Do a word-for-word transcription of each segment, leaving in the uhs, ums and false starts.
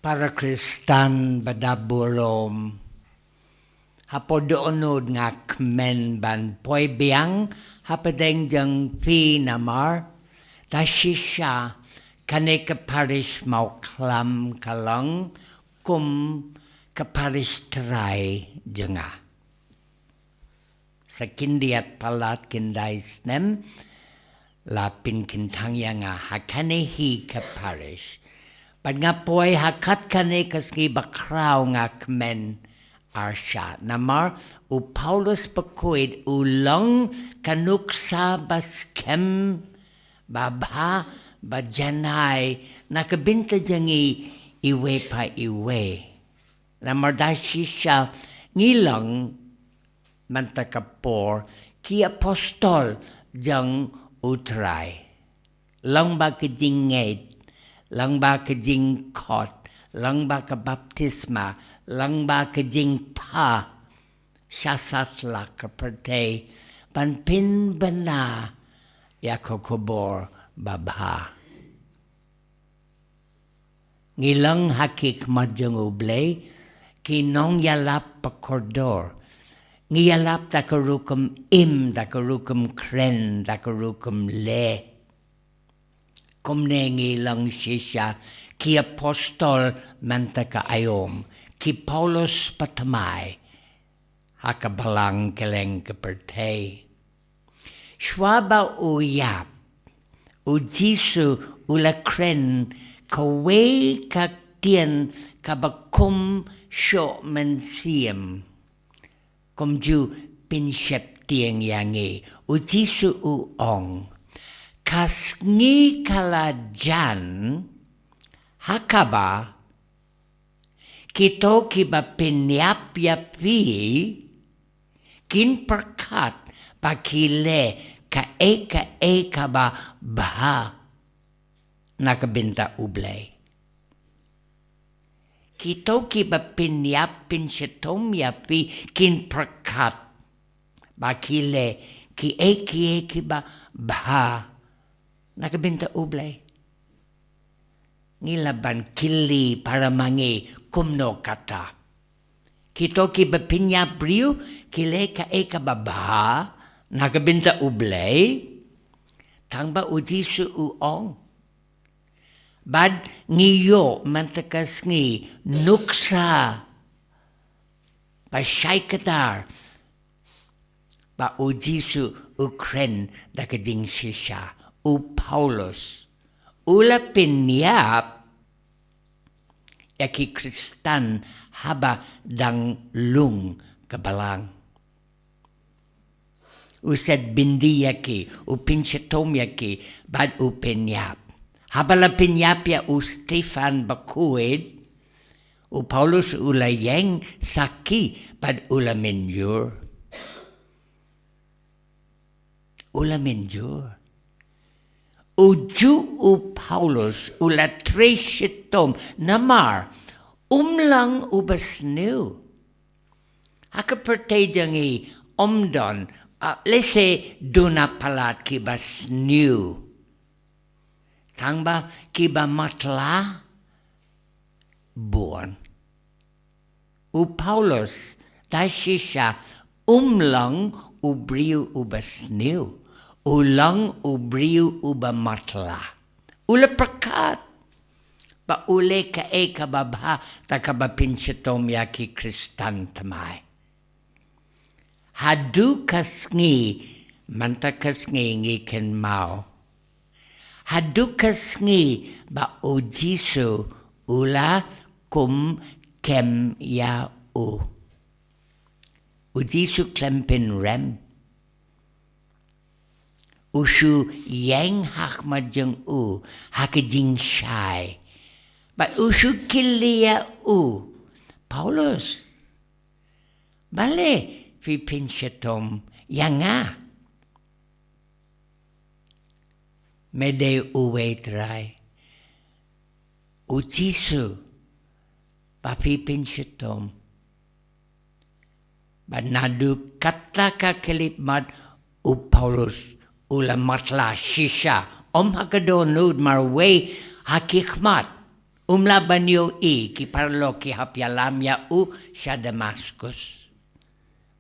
Para Khristan ba da burom. Hapoh dohnud nga kmen ban poi biang hapdeng jong phi namar da shisha kane ka parish Mawkhlam ka long kum ka parish trai jong nga. Sa khyndiat palat khyndai snem la pynkyntang ïa nga ha kane hi ka parish. Bad nga poi ha kat kane ka sngi bakhraw nga kmen arshah namar u Paulus Bakhuid u long ka nuksa ba skhem, ba bha, ba janai na ka bynta jong ngi iwei pa iwei. Namar da shisha ngi long mynta ka por ki apostol jong U Trai. Long ba ka jingngeit, long ba ka jingkhot, long ba ka baptisma, long ba ka jingpha sha satlak ka pyrthei ban pynbna ïa ka khubor babha. Ngi long ha ki khmat jong U Blei ki nongïalap ba kordor. Ngi ïalap da ka rukom im, da ka rukom kren, da ka rukom leh. Kumne ngi long shisha ki apostol mynta ka aïom, ki Paulus patmai ha ka balang kylleng ka pyrthei. Shuwa ba u ïap, U Jisu u la kren kawei ka ktien kaba kum shoh mynsiem. Kumjuh pynsheptieng ïa ngi. U Jisu u ong, ka sngi ka la jan ha kaba kito kiba pynïap ïa phi kin pyrkhat ba ki leh kaei kaei kaba bha na ka bynta U Blei. Kito kiba pynïap pynshitom ïa phi kin pyrkhat ba ki leh kiei kiei kiba bha na ka bynta U Blei. Ngi lah ban kylli para ma ngi kumno kata. Kito kiba pynïap briew ki leh kaei kaba bha na ka bynta U Blei. Tang ba U Jisu u ong. Bad ngi ïoh mynta ka sngi nuksa ba shai kdar ba U Jisu u kren da ka jingshisha. U Paulus u la pynïap ïa ki Khristan haba dang lung ka balang. U set byndi ïa ki, u pynshitom ïa ki, bad u pynïap. Haba la pynïap ïa u Stephan Bakhuid, u Paulus u la ïeng sakhi bad u la mynjur. U la mynjur. U ju u Paulus u la trei shitom namar um long uba sniew. Ha ka pyrthei jong ngi um don, ah, lehse duna palat kiba sniew. Tang ba kiba matlah bun. U Paulus da shisha um long u briew uba sniew, u long u briew uba matlah. U la pyrkhat ba u leh kaei kaba bha da kaba pynshitom ïa ki Khristan thymmai. Haduh ka sngi, mynta ka sngi ngi kynmaw. Haduh ka sngi ba U Jisu u la kum kem ïa u. U Jisu khlem pynrem. U shu ïeng ha khmat jong u ha ka jingshai. Bad u shu kylli ïa u. Paulus. Balei phi pynshitom ïa nga? Me dei uwei Trai. U Jisu ba phi pynshitom. Bad naduh kata ka khyllipmat u Paulus u la matlah shisha. Um ha ka dohnud marwei ha ki khmat. Um lah ban ïohi, ki paralok ki hap ïalam ïa u sha Damaskus.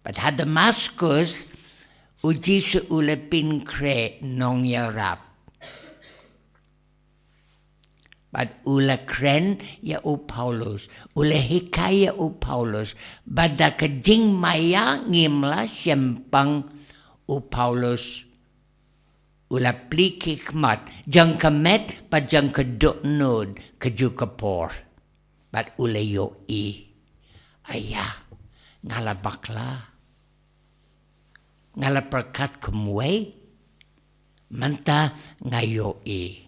Bad ha Damaskus, u Jisu u la pynkhreh nongïarap. Bad u la kren ïa u Paulus, u la hikai ïa u Paulus, bad da ka jingmaïa ngim lah shempang u Paulus u la plie ki khmat, jong ka met bad jong ka dohnud kajuh ka por. Bad u la ïohi. Aya, nga la bakla. Nga la pyrkhat kumwei. Mynta nga ïohi.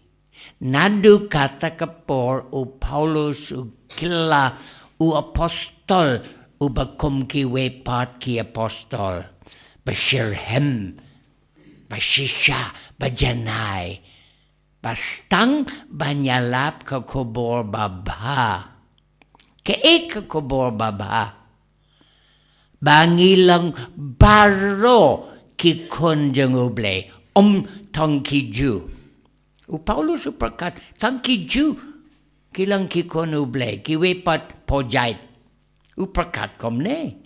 Naduh kata ka por u Paulus u kylla u apostol uba kum kiwei pat ki apostol. Ba shitrhem, ba shisha, ba janai. Ba sdang ban ïalap ka khubor babha. Kaei ka khubor babha? Ba ngi long baroh ki khun jong U Blei, ym tang ki Jiw. U Paulus u pyrkhat, tang ki Jiw ki long ki khun U Blei, kiwei pat pyrthei. U pyrkhat kumne.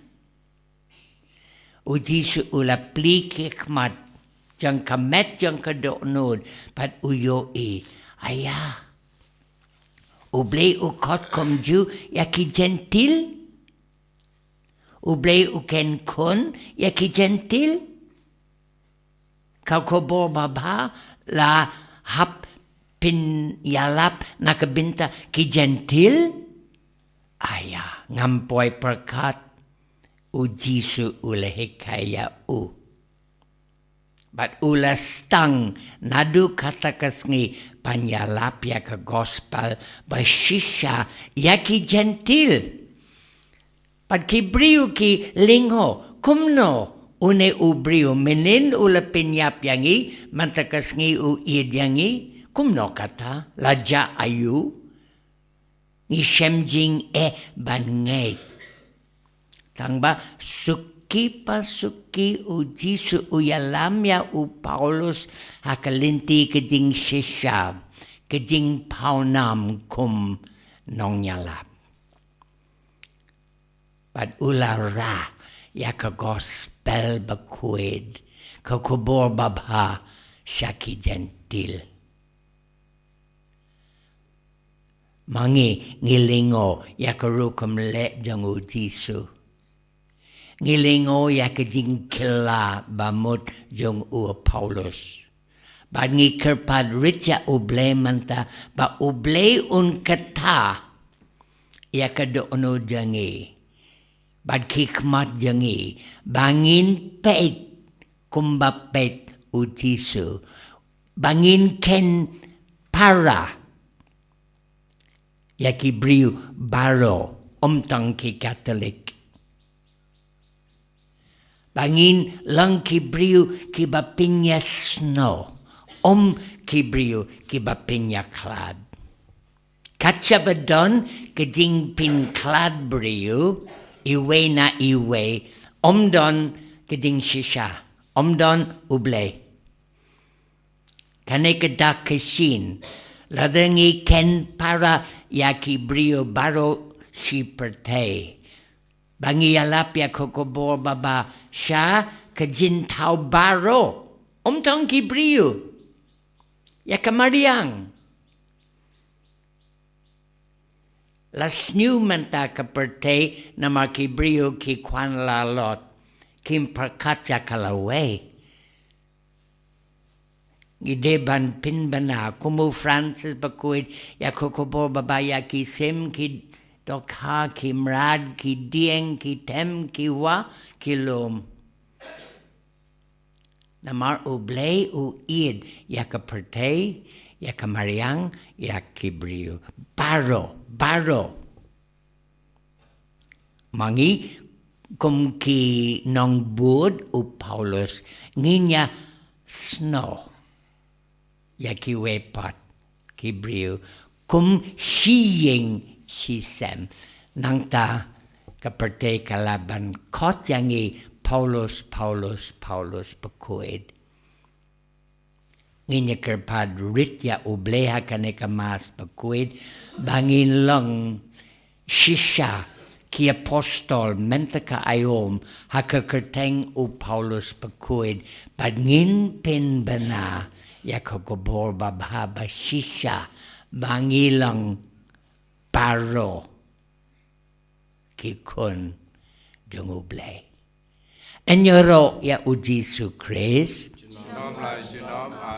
U Jisu u la plie ki khmat, jong ka met jong ka dohnud, bad u ïohi. Aya. U Blei u khot kumjuh ïa ki Jentil. U Blei u ken khun ïa ki Jentil. Ka khubor babha la hap pynïalap na ka bynta ki Jentil. Aya, ngam poi pyrkhat. U Jisu u la hikai ïa u. Bad u la sdang naduh kata ka sngi ban ïalap ïa ka gospel ba shisha ïa ki Jentil. Bad ki briew ki lyngngoh, kumno une u briew mynnin u la pynïap ïa ngi, mynta ka sngi u ïeid ïa ngi, kumno kata, la jah aïu? Ngi shem jingeh ban ngeit. Tangba suki pa suki u Jisu u ïalam ïa u Paulus ha ka lynti ka jingshisha, ka jingpawnam kum nongïalap. Bad u la rah ïa ka gospel bakhuid, ka khubor babha sha ki Jentil. Ma ngi ngi lyngngoh ïa ka rukom leh jong u Jisu. Ngi lyngngoh ïa ka jingkylla bamut jong u Paulus. Bad ngi kyrpad rit ïa U Blei mynta ba U Blei un kata ïa ka dohnud jong ngi. Bad ki khmat jong ngi ba ngin peit kumba peit u Jisu. Ba ngin ken para ïa ki briew baroh, ym tang ki Katholik. Ba ngin long ki briew kiba pynïasnoh, ym ki briew kiba pynïakhlad. Katba don ka jingpynkhlad briew, iwei na iwei, ym don ka jingshisha, ym don U Blei. Kane ka dak ka shin, lada ngi ken para ïa ki briew baroh shi pyrthei. Ba ngi ïalap ïa ka khubor babha sha ka jingthaw baroh. Ym tang ki briew. Ïa ka mariang. La sniew mynta ka pyrthei namar ki briew ki khwan lalot. Kim pyrkhat ïa ka lawei. Ngi dei ban pynbna kum u Francis bakhuid ïa ka khubor babha ïa ki sim ki dohkha ki mrad ki dieng ki them ki wah ki lum. Namar U Blei u ïeid ïa ka pyrthei, ïa ka mariang, ïa ki briew. Baroh, baroh. Ma ngi kum ki nongbud u Paulus ngin ïasnoh ïa kiwei pat ki briew kum shi ïing shi sem. Nangta ka pyrthei ka lah ban khot ïa ngi Paulus, Paulus, Paulus bakhuid. Ngin ïa kyrpad rit ïa U Blei ha kane ka Mass Bakhuid ba ngin long shisha ki apostol mynta ka aiom ha ka kyrteng u Paulus Bakhuid, bad ngin pynbna ïa ka khubor babha ba shisha ba ngi long baroh ki khun jong U Blei. Ïaroh ïa U Jisu Khrist. Junom la junom.